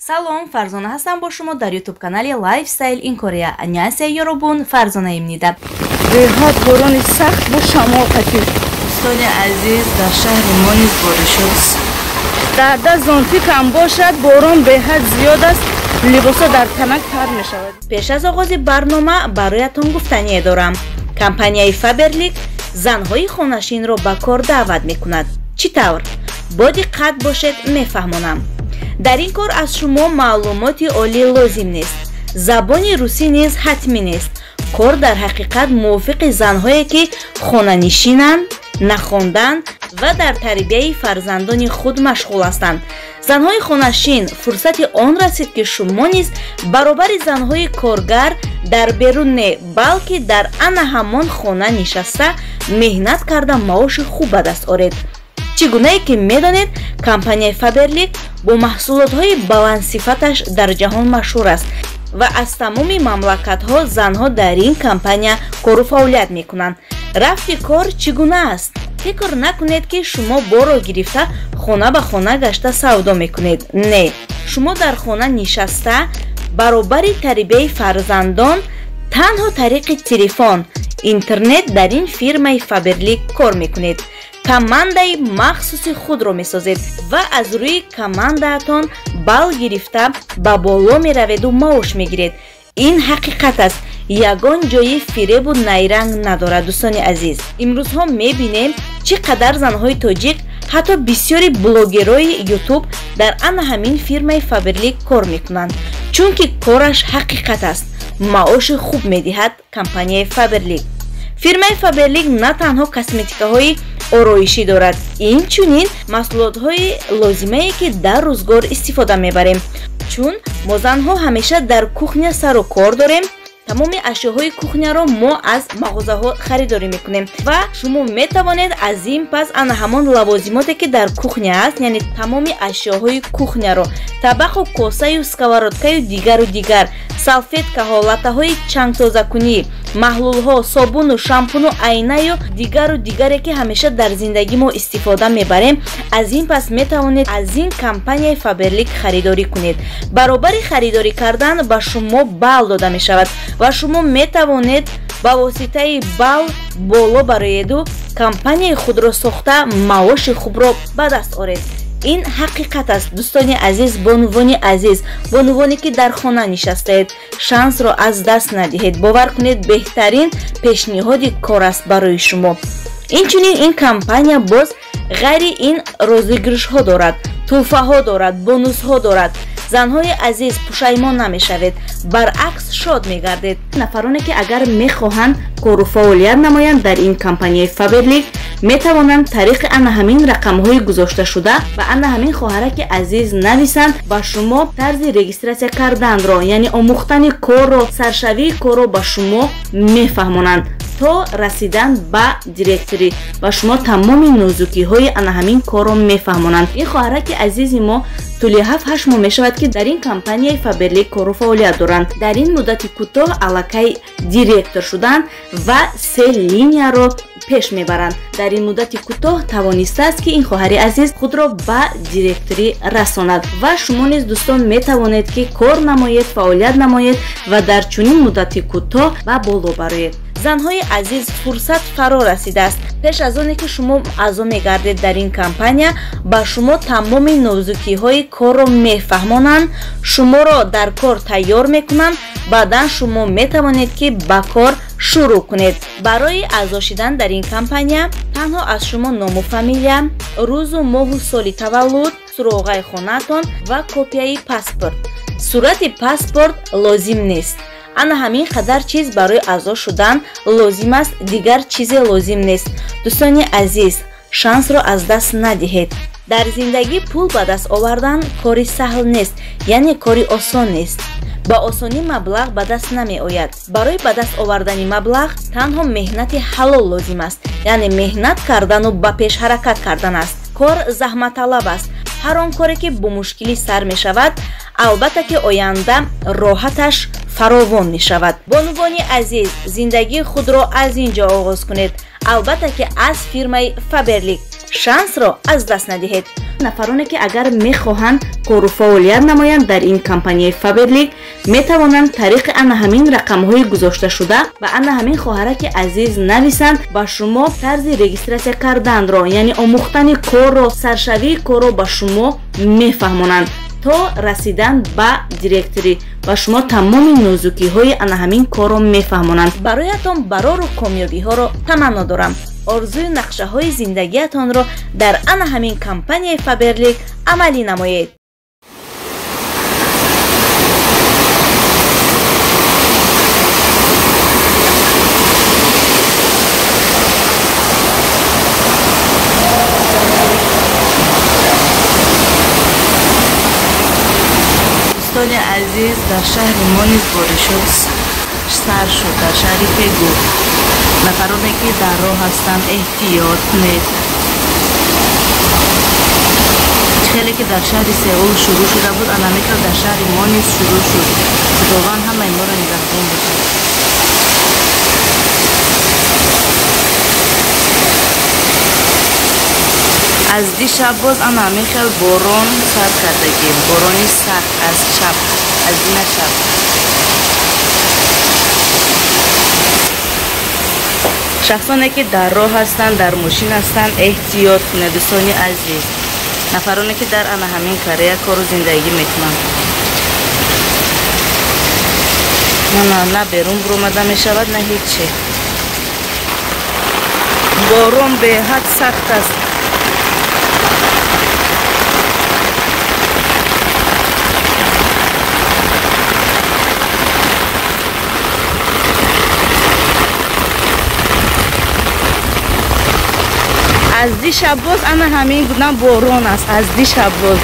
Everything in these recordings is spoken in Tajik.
Салом, Фарзона ҳастам бо шумо дар YouTube канали Lifestyle in Korea. 안녕하세요 여러분, Фарзона입니다. Беҳад борони сахт бо шамол қатӣ. Дӯстони азиз, дар шаҳри мо низ боришот. Дар зонтик ҳам бошад, борон беҳад зиёд аст, либосҳо дар танак тар мешавад. Пеш аз оғози барнома бароятон гуфтание дорам. Компанияи Faberlic занҳои хонашинро ба кор даъват мекунад. Чӣ тавр? Бо диққат бошед, мефаҳмонам. Дар ин кор аз шумо маълумоти олӣ лозим нест. Забони русӣ низ ҳатмӣ нест. Кор дар ҳақиқат мувофиқи занҳое ки хонанишинанд, нахонданд ва дар тарбияи фарзандони худ машғул ҳастанд. Занҳои хонашин, фурсати он расид, ки шумо низ баробари занҳои коргар дар берун не, балки дар ана ҳамон хона нишаста меҳнат карда маоши хуб ба даст оред. Чӣ гунае ки медонед, компанияи Faberlic бо маҳсулотҳои баландсифаташ дар ҷаҳон машҳур аст ва аз тамоми мамлакатҳо занҳо дар ин компания кору фаъолият мекунанд. Рафти кор чӣ гуна аст? Фикр накунед, ки шумо боро гирифта хона ба хона гашта савдо мекунед. Не, шумо дар хона нишаста баробари тарбияи фарзандон танҳо тариқи телефон, интернет дар ин фирмаи Faberlic кор мекунед. Командаи махсуси худро месозед ва аз рӯи командаатон балл гирифта ба боло мераведу маош мегиред. Ин ҳақиқат аст, ягон ҷои фиребу найранг надорад. Дӯстони азиз, имрӯзҳо мебинем, чӣ қадар занҳои тоҷик, ҳатто бисёри блогерҳои ютуб дар ана ҳамин фирмаи Faberlic кор мекунанд, чунки кораш ҳақиқат аст, маоши хуб медиҳад компанияи Faberlic. Фирмаи Faberlic на танҳо косметикаҳои ороишӣ дорад, инчунин маҳсулотҳои лозимае, ки дар рӯзгор истифода мебарем. Чун мо занҳо ҳамеша дар кухня сару кор дорем, тамоми ашёҳои кухняро мо аз мағозаҳо харидорӣ мекунем ва шумо метавонед аз ин пас ана ҳамон лавозимоте, ки дар кухня аст, яъне тамоми ашёҳои кухняро, табақу косаю сковородкаю дигару дигар, салфеткаҳо, латтаҳои чангтозакунӣ, маҳлулҳо, собуну шампуну айнаю дигару дигаре, ки ҳамеша дар зиндагӣ мо истифода мебарем, аз ин пас метавонед аз ин компанияи Faberlic харидорӣ кунед. Баробари харидорӣ кардан ба шумо балл дода мешавад ва шумо метавонед ба воситаи балл боло бароеду компанияи худро сохта маоши хубро ба даст оред. Ин ҳақиқат аст, дӯстони азиз, бонувони азиз, бонувоне ки дар хона нишастаед, шансро аз даст надиҳед. Бовар кунед, беҳтарин пешниҳоди кор аст барои шумо. Инчунин ин компания боз ғайри ин розыгрышҳо дорад, тӯҳфаҳо дорад, бонусҳо дорад. Занҳои азиз, пушаймон намешавед, баръакс шод мегардед. Нафароне ки агар мехоҳанд кору фаъолият намоянд дар ин компанияи Faberlic, метавонанд тариқи ана ҳамин рақамҳои гузошташуда ба ана ҳамин хоҳараки азиз нависанд. Ба шумо тарзи регистратсия карданро, яъне омӯхтани корро, саршавии корро ба шумо мефаҳмонанд то расидан ба директорӣ. Ба шумо тамоми нозукиҳои ана ҳамин корро мефаҳмонанд. Ин хоҳараки азизи мо тӯли 7-8 моҳ мешавад, ки дар ин компанияи Faberlic кору фаъолият доранд. Дар ин муддати кӯтоҳ аллакай директор шуданд ва се линияро пеш мебаранд. Дар ин муддати кӯтоҳ тавонистааст, ки ин хоҳари азиз худро ба директорӣ расонад. Ва шумо низ, дӯстон, метавонед, ки кор намоед, фаъолият намоед ва дар чунин муддати кӯтоҳ ба боло бароед. Занҳои азиз, фурсат фаро расидааст. Пеш аз оне ки шумо аъзо мегардед дар ин компания, ба шумо тамоми нозукиҳои корро мефаҳмонанд, шуморо дар кор тайёр мекунанд. Баъдан шумо метавонед, ки ба кор шурӯъ кунед. Барои аъзо шидан дар ин компания танҳо аз шумо ному фамилия, рӯзу моҳу соли таваллуд, суроғаи хонаатон ва копияи паспорт. Сурати паспорт лозим нест. Ана ҳамин қадар чиз барои аъзо шудан лозим аст, дигар чизе лозим нест. Дӯстони азиз, шансро аз даст надиҳед. Дар зиндагӣ пул ба даст овардан кори саҳл нест, яъне кори осон нест. Ба осонӣ маблағ ба даст намеояд. Барои ба даст овардани маблағ танҳо меҳнати ҳалол лозим аст, яъне меҳнат кардану ба пеш ҳаракат кардан аст. Кор заҳматталаб аст. Ҳар он коре, ки бо мушкилӣ сар мешавад, албатта ки оянда роҳаташ фаровон мешавад. Бонувони азиз, зиндагии худро аз ин ҷо оғоз кунед, албатта ки аз фирмаи Faberlic. Шансро аз даст надиҳед. Нафароне ки агар мехоҳанд кору фаъолият намоянд дар ин компанияи Фаберлик, метавонанд тариқи ана ҳамин рақамҳои гузошташуда ба ана ҳамин хоҳараки азиз нависанд. Ба шумо тарзи регистратсия карданро, яъне омӯхтани корро, саршавии корро ба шумо мефаҳмонанд то расидан ба директорӣ. Ба шумо тамоми нозукиҳои ана ҳамин корро мефаҳмонанд. Бароятон барору комёбиҳоро таманно дорам. Орзуи нақшаҳои зиндагиятонро дар ана ҳамин компанияи Фаберлик амалӣ намоед. Дӯстони азиз, дар шаҳри мо низ боришот сар шуд, дар шаҳри Тегу. Нафароне ки дар роҳ ҳастанд, эҳтиёт кунед. Хеле ки дар шаҳри Сеул шурӯъ шуда буд, ана ҳамин дар шаҳри мо низ шурӯъ шуд. Худованд ҳамаи моро нигаҳбон бошад. Аз дишаб боз ана ҳамин хел борон сар кардагӣ, борони сахт аз шаб, аз дина шаб. Шахсоне ки дар роҳ ҳастанд, дар мошин ҳастанд, эҳтиёт кунед дӯстони азиз. Нафароне ки дар ана ҳамин Корея кору зиндагӣ мекунанд. На берун буромада мешавад, на ҳеҷ. Борон беҳад сахт аст. Аз дишаб боз ана ҳамин гуна борон аст, аз дишаб боз.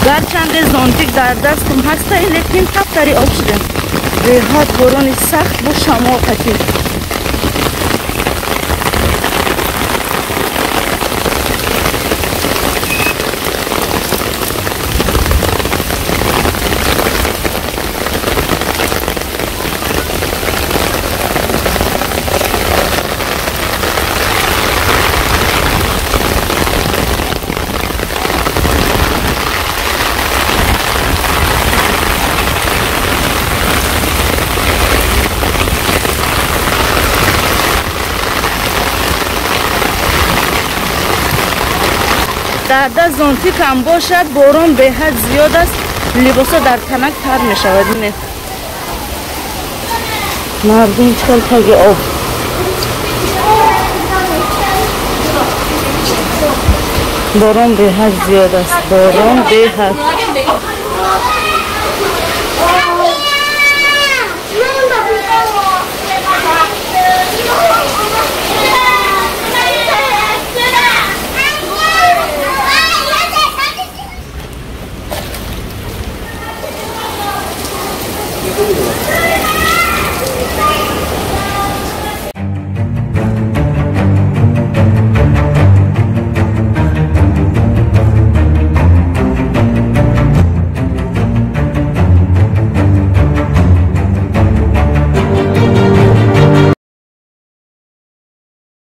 Гарчанде зонтик дар дастам ҳаста, лекин таптари об шудем. Беҳад борони сахт бо шамол қатид. Дар даст зонтикам бошад, борон беҳад зиёд аст, либосҳо дар танак тар мешавад. Мардум чӣ хел таги об. Борон беҳад зиёд аст, борон беҳад.